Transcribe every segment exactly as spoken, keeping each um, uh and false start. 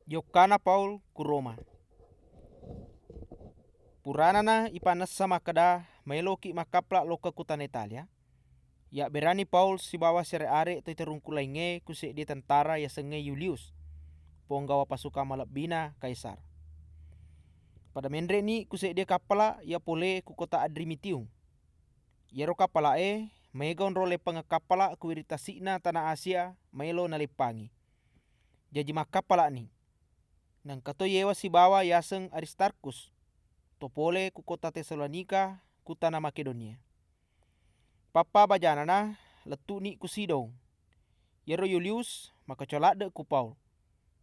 Jokkana Paul ku Roma. Puranana ipannessa makkeda maeloki makkappala lokka ku tana Italia, yabberani Paul sibawa siare-are toi terungku laingnge ku seddie tentara yasengnge Yulius, ponggawa pasukang malebbina Kaisar. Pada menre'ni ku seddie kappala iya pole ku kota Adrimitium. Iyaro kappala'e maega onrong leppangeng kappala ku wiring tasi'na tana Asia maelo naleppangi. Jaji makkappala'ni. Naengkato yewa sibawa yaseng Aristarkhus, to pole ku kota Tesalonika, ku tana Makedonia. Pappa bajanana lettu'ni ku Sidon. Iyaro Yulius makacoa ladde' ku Paul.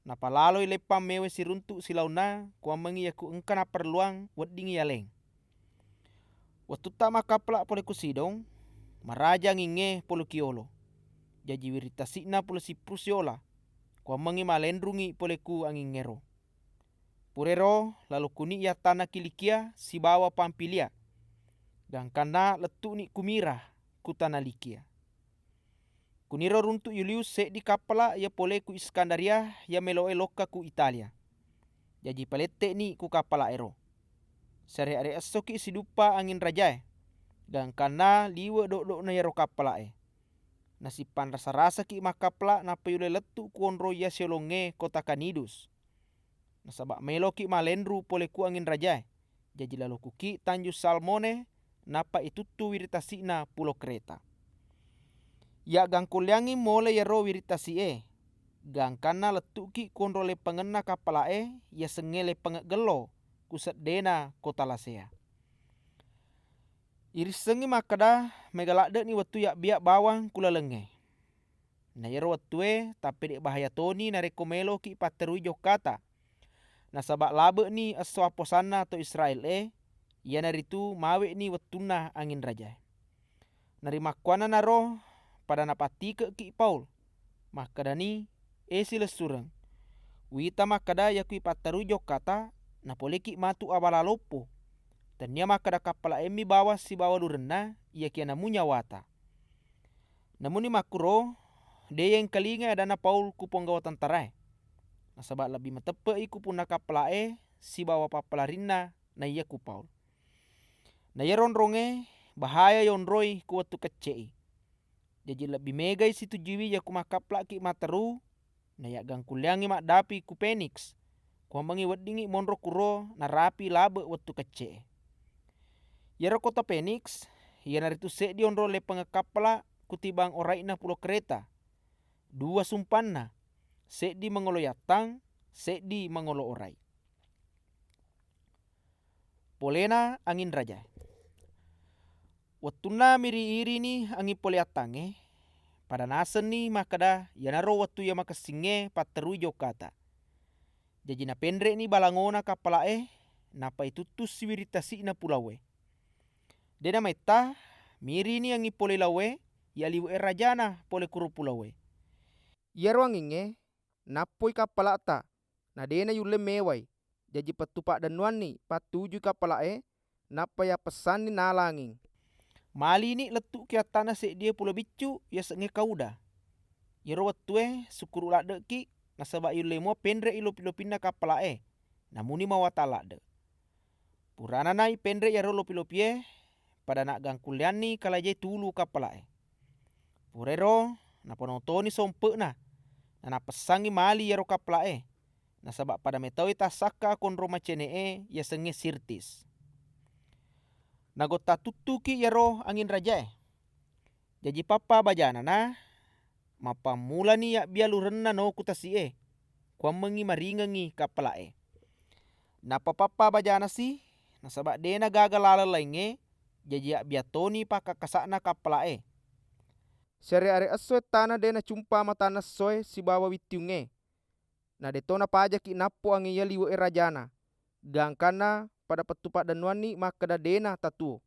Napalaloi leppang mewe siruntu' silaonna, kuammengngi yakku engka napparelluang weddingngi yaleng. Wettutta makkappala pole ku Sidon, maraja angingnge pole ku yolo. Jaji wiring tasi'na pole Siprus yola, kuammengngi malenrungngi pole ku angingngero. Purero lalo kuni yattanna Kilikia sibawa Pamfilia, gangkanna lettu'ni ku Mira, ku tana Likia. Kuniro runtu' Yulius seddi kappala iya pole ku Iskandaria iya melo'e lokka ku Italia. Jaji palette'ni ku kappala'ero. Siare-are essoki siduppa anging rajae, gangkanna liwe' do'do'na iyaro kappala'e. Nasippanrasa-rasaki makkappala nappa yulle lettu' ku onrong iya siolongnge kota Kanidus. Nasaba' maeloki malenru pole ku anging rajae, jaji lalokuki tanjung Salmone, nappa ituttu wiring tasi'na pulo Kreta. Yaggangkulleangngi mole iyaro wiring tasi'e, gangkanna lettu'ki ku onrong leppangenna kappala'e yasengnge leppangeng gello, ku seddena kota Lasea. Irissengngi makkeda maega ladde'ni wettu yabbiang bawang ku lalengnge. Na iyaro wettue tappede' bahaya toni narekko maeloki patterui jokkata. Nasaba' labe'ni esso apposanna to Israel-e, iyanaritu mawe'ni wettunna anging rajae. Narimakkuannanaro pada napattike'ki Paul, makkedani, "E silessureng, uwita makkeda yakku ipatterui jokkata, napoleki matu abala loppo. Tennia makkeda kappala'emmi bawang sibawa lurenna, iyakiya namu nyawata." Namuni makkuro, de' yengkalingai adanna Paul ku ponggawa tentarae, nasaba' lebbi mateppe'i ku punna kappala'e sibawa pappalarinna naiya ku Paul. Na iyaro onrongnge bahaya yonroi ku wettu kecce'i. Jaji lebbi megai situjuiwi yakku makkappala'ki matteru, nayaggangkulleangngi maddapi ku Peniks, kuammengngi weddingngi monro kuro narapi labe' wettu kecce'e. Iyaro kota Peniks iyanaritu seddi onrong leppangeng kappala' kutibang orai'na pulo Kreta, dua sumpanna, seddi mangolo yattang, seddi mangolo orai. Polena anging rajae. Wettunna miri-irini anging pole yattangnge, pada nasenni makkeda iyanaro wettu iya makessingnge patterui jokkata. Jaji napenre'ni balangona kappala'e, nappa ituttussi wiring tasi'na pulauwe. De' namaitta, mirini anging pole lauwe, iya liwe'e rajana pole kuro pulauwe. Iyaro angingnge nappoi kappala'ta, na de' nayulle mewai. Jaji pettu paddennuanni pattujui kappala'e, nappa yappessanni nala anging. Malini lettu'ki attana seddie pulo biccu yasengnge Kauda. Iyaro wettue sukkuru' ladde'ki, nasaba' yulle mua penre'i lopi-lopinna kappala'e, namuni mawatang ladde'. Puranana ipenre' iyaro lopi-lopie, pada naggangkulleanni kalajai tulu kappala'e. Purairo napanotoni sompe'na, nanappessangngi mali iyaro kappala'e, nasaba' pada metoi tassakka konro macene'e yasengnge Sirtis. Nagotta tuttuki iyaro anging rajae. Jaji pappa bajanana, mappammulani yabbiang lurenna no ku tasi'e, kuammengngi maringengngi kappala'e. Nappa pappa bajanasi, nasaba' de'na gaga laleng laingnge, jaji yabbiang toni pakkakkasa'na kappala'e. Siare-are esso ettana de' nacumpa matanna essoe sibawa wittiungnge. Na de'to napajaki nappo anging iya liwe'e rajana, gangkanna pada pettu paddennuanni makkeda de'na tatuo.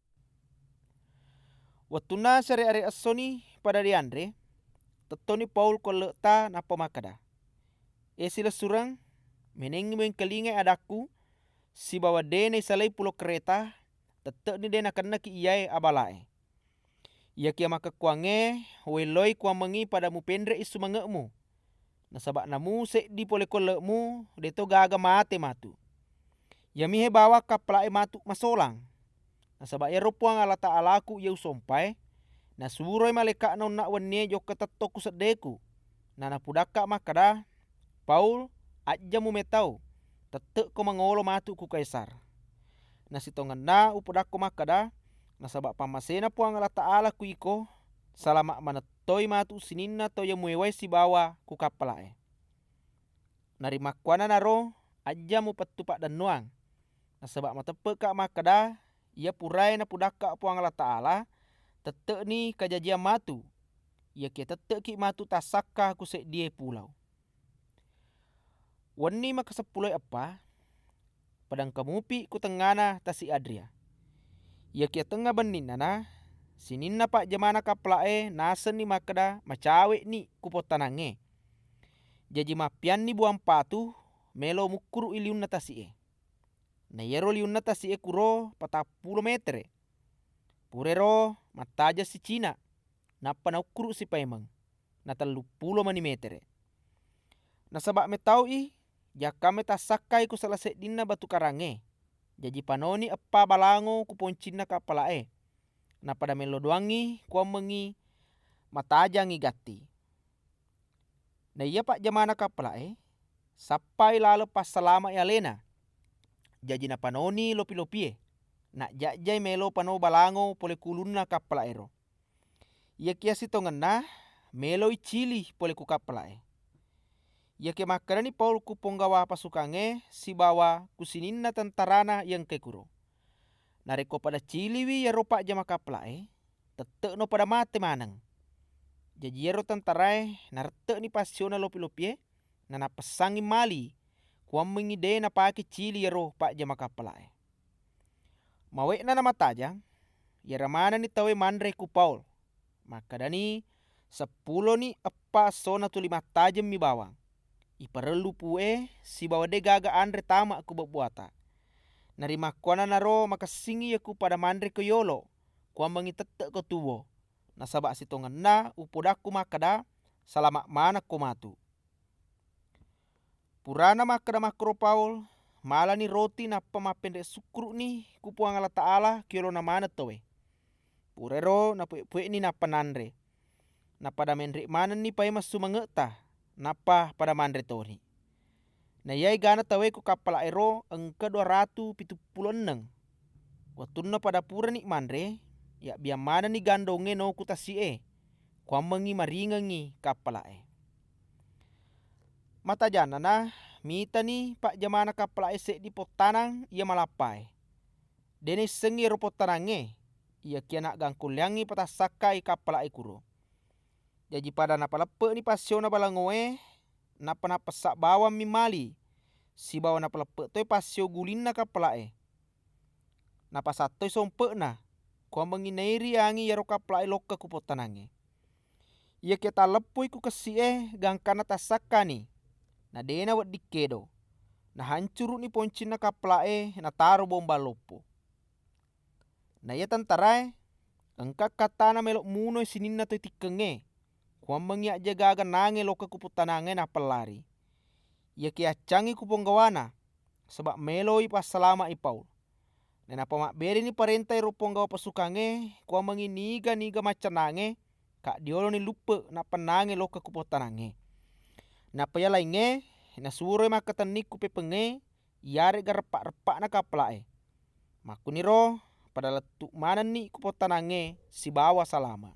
Wettunna siare-are essoni pada de' yanre, tettoni Paul ku elle'ta nappa makkeda, "E silessureng, menengngi muengkalingai adakku, sibawa de' naisalai pulo Kreta, tette'ni de' nakennaki iyae abala'e. Iyakiya makkekkuangnge, uwelloi kuammengngi pada mupenre'i sumange'mu. nasaba namu seddi pole kolle'mu, deto gaga mate matu. Iyamihe bawang kappala'e matu masolang. Nasaba iyaro Puang Allataalaku iya usompae, nasuroi malaeka'na onnaq wennie jokka tettong ku seddeku, nanapudakka makkeda, 'Paul, ajja mumetau, tette'ko mangolo matu ku Kaisar.' Nasitongenna upodakko makkeda, nasaba pammasena Puang Allataala ku iko, salama manettoi matu sininna tau iya muewai sibawa ku kappala'e." Narimakkuannanaro, ajja mupettu paddennuang, nasaba mateppe'ka makkeda, iya purae napudakka Puang Allataala, tette'ni kajajiang matu, iyakiya tette'ki matu tassakka ku seddie pulau. Wenni makaseppuloe eppa, padengka mupi ku tengngana Tasi Adria. Iyakiya tengnga benninnana, sininna pajjamana kappala'e nasenni makkeda macawe'ni ku pottanangnge. Jaji mappianni buang patu melo mukkuru'i liunna tasi'e. Na iyaro liunna tasi'e kuro patappulo metere. Purero mattajeng sicina, nappa naukkuru sipaimeng, na telluppulo mani metere. Nasaba metau'i, jakkamme tassakkai ku sala seddinna batu karangnge. Jaji panoni eppa balango ku poncinna kappala'e. Napada mello doangngi kuammengngi matajangngi gatti. Na iya pajjamana kappala'e, sappai laleng passalama'i alena. Jaji napanoni lopi-lopie, najjajjai melo pano balango pole ku ulunna kappala'ero. Iyakiya sitongenna, meloi cili pole ku kappala'e. Iyakiya makkedani Paul ku ponggawa pasukangnge sibawa ku sininna tentarana iya engkae kuro, "Narekko pada ciliwi iyaro pajjama kappala'e, tette'no pada mate maneng." Jaji iyaro tentarae narette'ni passiona lopi-lopie, nanappessangngi mali, kuammengngi de napake cili iyaro pajjama kappala'e. Mawe'na namatajang, iyaro manenni tauwe manre ku Paul. Makkedani, "Seppuloni eppa essona tuli mattajemmi bawang. Iparellu pu'e sibawa de gaga anre tama ku bebbuata. Narimakkuannanaro makessingngi iya ku pada manreko yolo, kuammengngi tette'ko tuwo. Nasaba sitongenna upodakku makkeda, salama manekko matu." Purana makkeda makkoro Paul, malani roti nappa mappenre sukkuru'ni ku Puang Allah Ta'ala ki yolona maneng tauwe. Purero napuwe-puwe'ni nappa nanre. Napada menre manenni paimeng sumange'ta, nappa pada manre toni. Na iya egana tauwe ku kappala'ero engka dua ratu pitu pulo enneng. Wettunna pada purani manre, yabbiang manenni gandongnge no ku tasi'e, kuammengngi maringengngi kappala'e. Matajannana mitani pajjamana kappala'e seddi pottanang iya malappae. De naissengngi ero pottanangnge, iyakiya naggangkulleangngi patassakkai kappala'e kuro. Jaji pada napaleppe'ni passiona balangoe, nappa nappessa bawammi mali, sibawa napaleppe toi passio gulinna kappala'e. Napasattoi sompe'na, kuammengngi nairi angi iyaro kappala'e lokka ku pottanangnge. Iyakiya talleppui ku kessi'e, gangkanna tassakkani, na de nawedding kedo. Nahancuru'ni poncinna kappala'e, nataro bombang loppo. Na iya tentarae engka kattana melo munoi sininna toi tikkengnge, kuammengngi ajja gaga nange lokka ku pottanangnge nappa lari. Iyakiya accangngi ku ponggawana, saba meloi passalama'i Paul. Nainappa mabbereni parenta ero ponggawa pasukangnge, kuammengngi niga-niga maccannange, kaddioloni luppe nappa nange lokka ku pottanangnge. Nappa iya laingnge nasuroi makkatenni ku pepengnge, iyare'ga reppa-reppa'na kappala'e. Makkuniro pada lettu manenni ku pottanangnge sibawa salama.